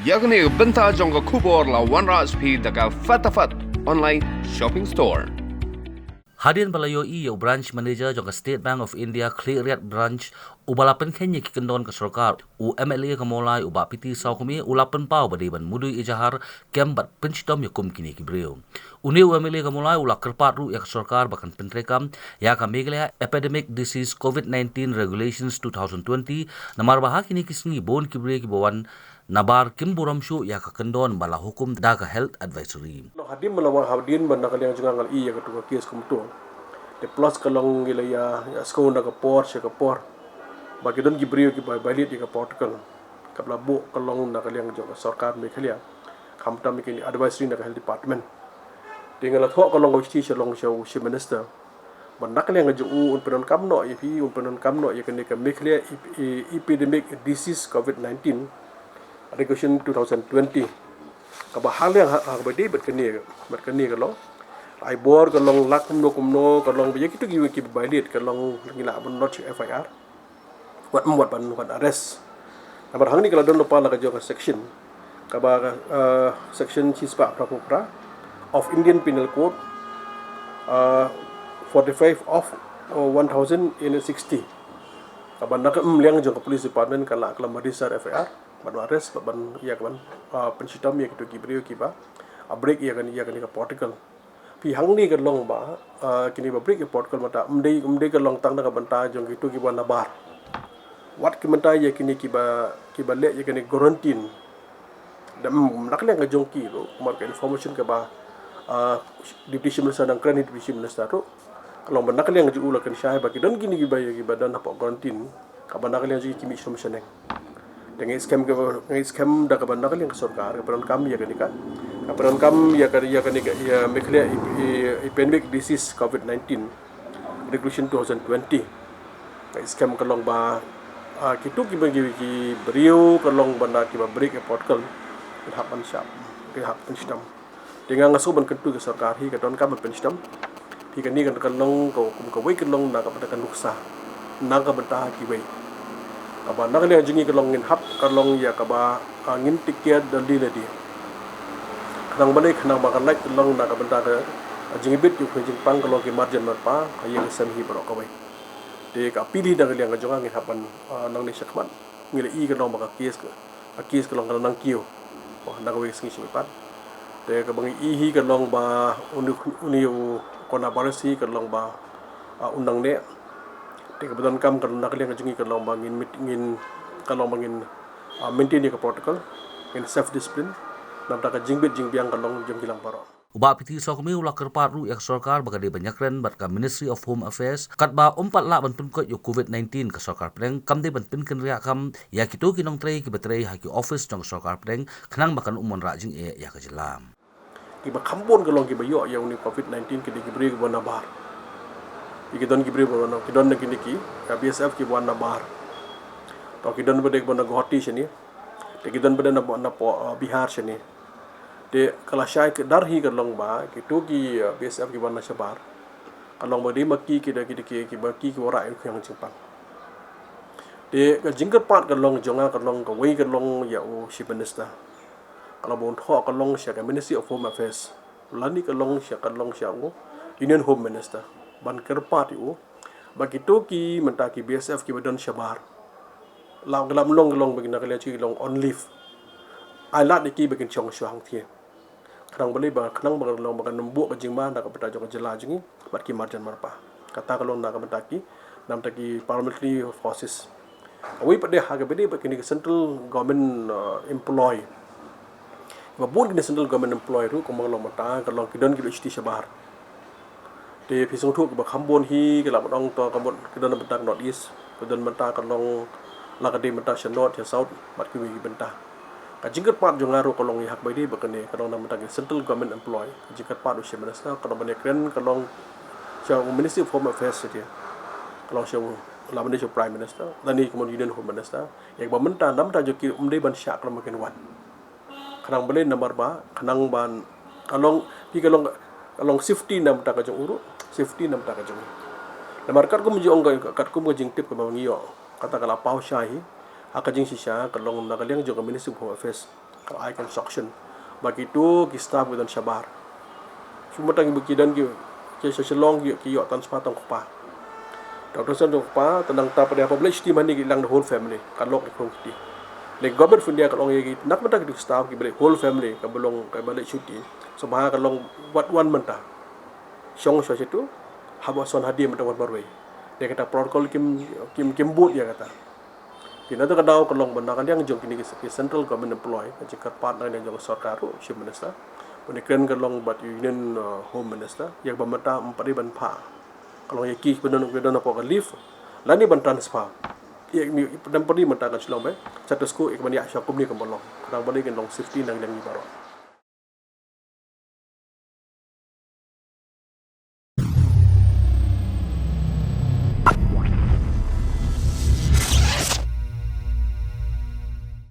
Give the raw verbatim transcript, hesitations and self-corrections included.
Ïa kane ka bynta jong ka khubor la wanrah sha phi da ka Fatafat Online Shopping Store. Hadien ba la ïohi ïa u branch manager jong ka State Bank of India Khliehriat branch, uba la pynkheiñ ïa ki kyndon ka sorkar, u M L A ka Mawlai u Bah P T Sawkmie u la pynpaw ba dei ban mudui ejahar kem bad pynshitom ïa kum kine ki briew. Une u M L A ka Mawlai u la kyrpad ruh ïa ka sorkar ba kan pyntreikam ïa ka Meghalaya Epidemic Disease COVID nineteen Regulations two thousand twenty, namar ba ha kine ki sngi bun ki briew kiba wan nabar kim burom shuh ïa ka kyndon ba la hukum da ka Health Advisory. Long hadien ba la wan hadien ba na ka liang jong nga nga la ïohi ïa katu ka case kumto. Te plus ka long ngi la ïa, ïa sngewthuh na ka por sha ka por ba ki don ki briew kiba violate ïa ka protocol kaba la buh ka long na ka liang jong ka sorkar Meghalaya, khamtam ïa kine advisory na ka Health Department. Te nga la thoh ka long ka shithi sha long sha u Chief Minister ba na ka liang jong u un pyndonkam noh ïa phi, un pyndonkam noh ïa kane ka Meghalaya Ep-, E-, Epidemic Disease COVID nineteen Regulation two thousand twenty, kaba ha liang ha, ha kaba dei bad kane, bad kane ka long. Ai bor ka long lak kumno kumno ka long ba ïa kitu ki, kiba violate ka long ngi lah ban lodge F I R. Wat, wat ban, wat arrest. Namar hangne ka la don lypa la ka jong ka section, kaba, eh, section shispah phra phew phra of Indian Penal Code, eh, forty-five of, eh, one thousand and sixty. Kaba na ka, mm, liang jong ka police department ka la, ka la register F I R, ban arrest, ban ïa ka ban, eh, pynshitom ïa kitu ki briew kiba, ah, break ïa kane, ïa kane ka protocol. Phi, hangne ka long ba, ah, kine ba break ïa protocol mynta, ym dei, ym dei ka long tang na ka bynta jong kitu kiba nabar. Wat ki mynta ïa kine kiba, kiba leh ïa kane quarantine. Da, mm, na ka liang ka jong ki ruh, kumba ka information kaba, ah, Deputy Chief Minister nang kren hi, Deputy Chief Minister ruh ka long ba na ka liang jong u la kren shai ba ki don kine kiba, kiba don hapoh quarantine, kaba na ka liang jong ki mih shnong shaneng. Te nga ngeit skhem ka, nga ngeit skhem da kaba na ka liang ka sorkar ka pyndonkam ïa kane ka, ka pyndonkam ïa ka, ïa kane ka, ïa Meghalaya Ep-, Ep-, Epidemic Disease COVID nineteen Regulation two thousand twenty. Nga ngeit skhem ka long ba, ah, kitu kiba, ki, ki briew ka long ba na kiba break ïa protocol, ki hap ban shah, ki hap pynshitom. Te nga, nga sngew ban kyntu ïa ka sorkar hi ka donkam ban pynshitom. Hi kane ka, ka long ka, kum kawei ka long na ka bynta ka nuksa na ka bynta kiwei. Kaba na ka liang jong ngi ka long ngin hap ka long ïa kaba, ah, ngin take care da lade lade. Khnang balei, khnang ba ka lait ka long na ka bynta ka, ah, jingïabit jong ka jingpang ka long ki marjan marpa ha ïing ha sem hi baroh kawei. Te ka appeal hi na ka liang ka jong nga ngin hap ban, ah, nangne shakhmat. Ngi la ïohi ka long ba ka case ka, ka case ka long ka la nang kiew. Ba na kawei ka sngi shawei pat. Te kaba ngi ïohi hi ka long ba une, une u coronavirus hi ka long ba, ah, un nang neh. Te kaba donkam ka long na ka liang ka jong ngi ka long ba ngin mit-, ngin, ka long ba ngin, ah, maintain ïa ka protocol, ngin self discipline. Na ka bynta ka jingbit jingbiang ka long jong ngi lang baroh. U Bah P T Sawkmie u la kyrpad ruh ïa ka sorkar ba ka dei ban ïakren bad ka Ministry of Home Affairs katba um pat lah ban pynkut ïa u COVID nineteen ka sorkar pdeng, kam dei ban pynkynriah kam ïa kito ki nongtrei kiba trei ha ki office jong ka sorkar pdeng, khnang ba kan ym wanrah jingeh ïa ka jylla. Kiba kham bun ka long kiba ïoh ïa une u COVID nineteen ki dei ki briew kiba wan nabar. Ki don ki briew kiba wan, ki don na kine ki, ka B S F kiba wan nabar. To ki don pat de kiba wan na Guwahati shane. Te ki don pat de na, na po, uh, Bihar shane. Te ka la shai ka dar hi ka long ba kitu ki, uh, B S F kiba wan na shabar, ka long ba dei ma ki, ki da ki, ki, kiba ki, kiba wanrah ïa u khñiang jingpang. Te ka jingkyrpad ka long jong nga ka long kawei ka long ïa u Chief Minister. Ka long ba un thoh ka long sha ka Ministry of Home Affairs. Lane ka long sha, ka long sha u Union Home Minister. Ban kyrpad ïa u ba kitu ki mynta ki B S F kiba don shabar, la, la long, long ba ki na ka liang ki long on leave. Ai lad ïa ki ba kin shong shuwa hangthie. Khnang balei, ba khnang ba ka long ba kan ym buh ka jingma na ka bynta jong ka jylla jong ngi bad ki marjan marpa. Kata ka long na ka bynta ki, na ka bynta ki paramilitary forces. Kawei pat de ha kaba dei bad kine ki central government, uh, employee. Ba bun kine central government employee ruh kumba ka long mynta ka long ki don kiba shu leit shabar. Te phi sngewthuh kaba kham bun hi ka la ban ong to ka mut ki don mynta ka North East, ki don mynta ka long la ka dei mynta sha North, sha South, bad kiwei ki bynta. Ka jingkyrpad jong nga ruh ka long ïa ha kaba dei bad kane ka long na bynta ki central government employee. Ka jingkyrpad u Chief Minister ka long ban ïakren ka long sha u Ministry of Home Affairs, sha te ka long sha u, la ban dei sha u Prime Minister lane ka mut Union Home Minister, ïa kaba mynta na bynta jong ki um dei ban shah ka long ba kin wan. Khnang balei, namar ba khnang ban ka long, phi, ka long, ka long safety na bynta ka jong u ruh, safety na bynta ka jong u. Namar katkum jong ka, katkum ka jingtip kaba ngi ïoh, kata ka la paw shai hi ha ka jingshisha ka long na ka liang jong ka Ministry of Home Affairs. Ka ai construction. Ba kito ki staff ki don shabar. Shu mynta ki don ki, ki sha Shillong ki, ki ïoh transfer tang kpa. Tang transfer tang kpa, tang nangta pat ïa ka ba leit shuti mane ki lang the whole family. Ka long ki khong kti. Lei government of India ka long ïa ki, nangta mynta ki staff ki ba leit whole family, ka ba long, ka ba leit shuti. Sngewbha ka long wat wan mynta. Shong sha shitu, haba son hadien mynta wan marwei. Lei kata protocol kim, kim, kim bud ïa kata. Pynban ka daw ka long ba na ka liang jong kine ki central government employee, ka jingkyrpad na ka liang jong ka sorkar ruh, Chief Minister. Ba ngi kren ka long bad Union, uh, Home Minister, ïa ba mynta ym pat dei ban phah. Ka long ïa ki ba don, ba don hapoh ka leave, lane ban transfer. Ïa ki ym pat dei mynta ka Shillong Bank, status quo ïa ka ban ïa sha kumne kumba long. Ka dang ba dei ka long safety na ka liang jong ngi baroh.